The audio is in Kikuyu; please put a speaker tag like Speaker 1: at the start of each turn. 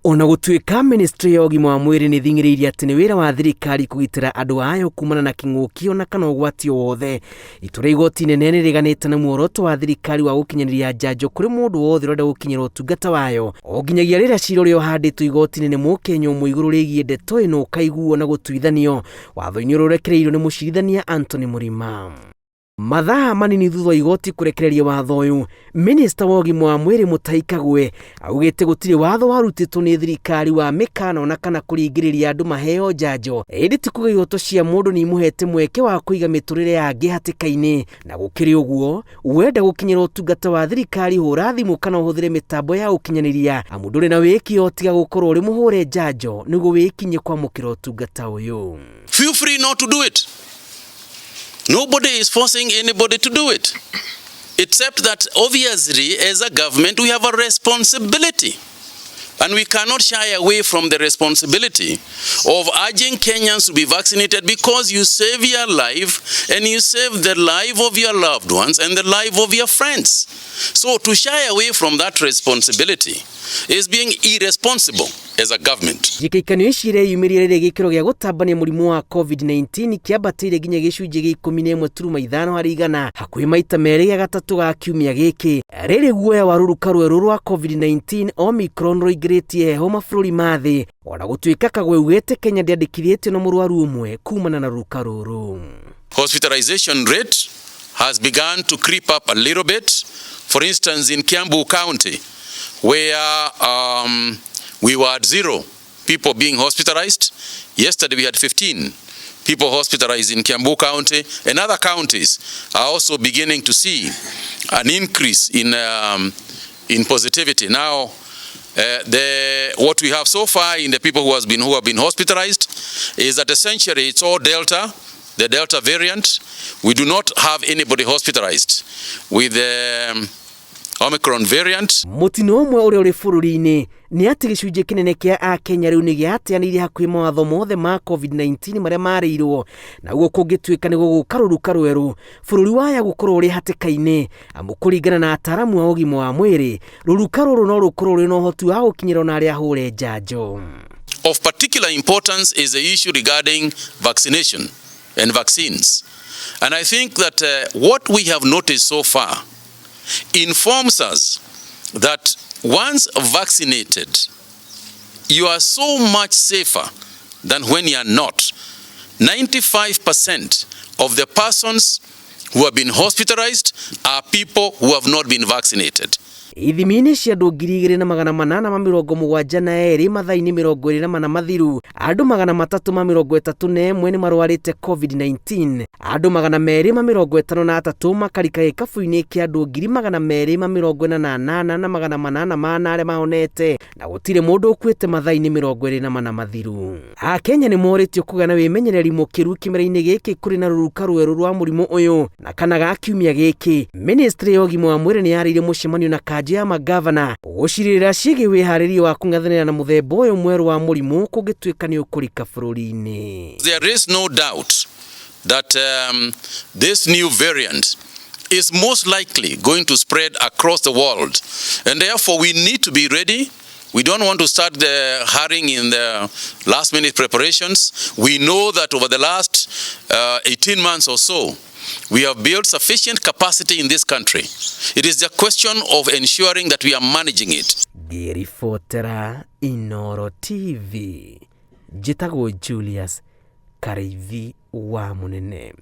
Speaker 1: Ona gũtuĩka ministry ya ũgima wa mwĩrĩ nĩ ĩthing'ĩrĩirie atĩ nĩ wĩra wa thirikari kũgitĩra andũ ayo kumana na kĩng'ũki ona kana ũgwati o wothe, itua rĩa igoti inene nĩ rĩganĩte na muoroto wa thirikari wa gũkinyanĩria njanjo kũrĩ mũndũ wothe ũrenda gũkinyĩra ũtungata wayo, o nginyagia rĩrĩa cira ũrĩa ũhandĩtwo igoti-inĩ nĩ Mũkenya ũmwe igũrũ rĩgiĩ ndeto ĩno ũkaiguo na gũtuithanio watho-inĩ ũrĩa ũrekereirio nĩ mũcirithania Anthony Mũrima. Mathaa manini thutha wa igoti kũrekereria watho ũyũ, minista wa ũgima wa mwĩrĩ Mutahi Kagwe augĩte gũtirĩ watho warutĩtwo nĩ thirikari wa mĩkana ona kana kũringĩrĩria andũ maheo njanjo, ĩndĩ ti kuga ihoto cia mũndũ nĩ imũhete mweke wa kũiga mĩtũrĩre ya angĩ hatĩka-inĩ. Na gũkĩrĩ ũguo, wenda gũkinyĩra ũtungata wa thirikari hũra thimũ kana ũhũthĩre mĩtambo ya ũkinyanĩria, amu ndũrĩ na wĩki o tiga gũkorwo ũrĩ mũhũre njanjo nĩguo wĩkinyie kwamũkĩra ũtungata ũyũ.
Speaker 2: Feel free not to do it. Nobody is forcing anybody to do it. Except that obviously as a government we have a responsibility. And we cannot shy away from the responsibility of urging Kenyans to be vaccinated because you save your life and you save the life of your loved ones and the life of your friends. So to shy away from that responsibility is being irresponsible as a government.
Speaker 1: Njĩkĩkanio ici ireyumĩria rĩrĩa gĩkĩro gĩa gũtambania mũrimũ wa COVID-19 kĩambatĩire nginya gĩcunjĩ gĩa 11.5 harĩ igana, hakuhĩ maita merĩ gĩa gatatũ ga kiumia gĩkĩ. Rĩrĩ guoya wa rũruka rwerũ rwa COVID-19 Omicron rũingĩrĩtie heho mabũrũri ma thĩ, ona gũtuĩka Kagwe augĩte Kenya ndĩandĩkithĩtio na mũrwaru ũmwe kumana na rũruka rũrũ.
Speaker 2: Hospitalization rate has begun to creep up a little bit. For instance, in Kiambu County, where we were at 0 people being hospitalized. Yesterday we had 15 people hospitalized in Kiambu County, and other counties are also beginning to see an increase in positivity. Now, what we have so far in the people who have been hospitalized is that essentially it's all Delta, the Delta variant. We do not have anybody hospitalized with the Omicron variant.
Speaker 1: Mũtino ũmwe ũrĩa ũrĩ bũrũri-inĩ nĩ atĩ gĩcunjĩ kĩnene kĩa Akenya rĩu nĩ gĩateanĩirie hakuhĩ mawatho mothe ma COVID-19 marĩa marĩirwo, naguo kũngĩtuĩka nĩ gũgũka rũruka rwerũ bũrũri waya gũkorwo ũrĩ hatĩka-inĩ, amu kũringana na ataaramu a ũgima wa mwĩrĩ rũruka rũrũ no rũkorwo rwĩna ũhoti wa gũkinyĩra ona arĩa ahũre njanjo.
Speaker 2: Of particular importance is the issue regarding vaccination and vaccines. And I think that what we have noticed so far informs us that once vaccinated, you are so much safer than when you are not. 95% of the persons who have been hospitalized are people who have not been vaccinated.
Speaker 1: Ithimi-inĩ cia andũ 2872 mathaa-inĩ 24 mathiru, andũ 331 nĩ marwarĩte COVID-19, andũ 253 makarika gĩkabu-inĩ kĩa andũ 248,804 arĩa mahonete, na gũtirĩ mũndũ ũkuĩte mathaa-inĩ 24 mathiru. Akenya nĩ morĩtio kũgĩa na wĩmenyereri mũkĩru kĩmera-inĩ gĩkĩ kũrĩ na rũruka rwerũ rwa mũrimũ ũyũ. Na kana ga kiumia gĩkĩ, ministry ya ũgima wa mwĩrĩ nĩ yarĩire mũcemanio na kanjũ ya magavana gũcirĩrĩra ciĩgiĩ wĩharĩria wa kũng'ethanĩra na mũthemba ũyũ mwerũ wa mũrimũ kũngĩtuĩka nĩ ũkũrika bũrũri-inĩ.
Speaker 2: There is no doubt that this new variant is most likely going to spread across the world, and therefore we need to be ready. We don't want to start the hurrying in the last minute preparations. We know that over the last 18 months or so, we have built sufficient capacity in this country. It is the question of ensuring that we are managing it.
Speaker 1: Ngĩribotera Inoro TV, njĩtagwo Julius Karĩithi wa Mũnene.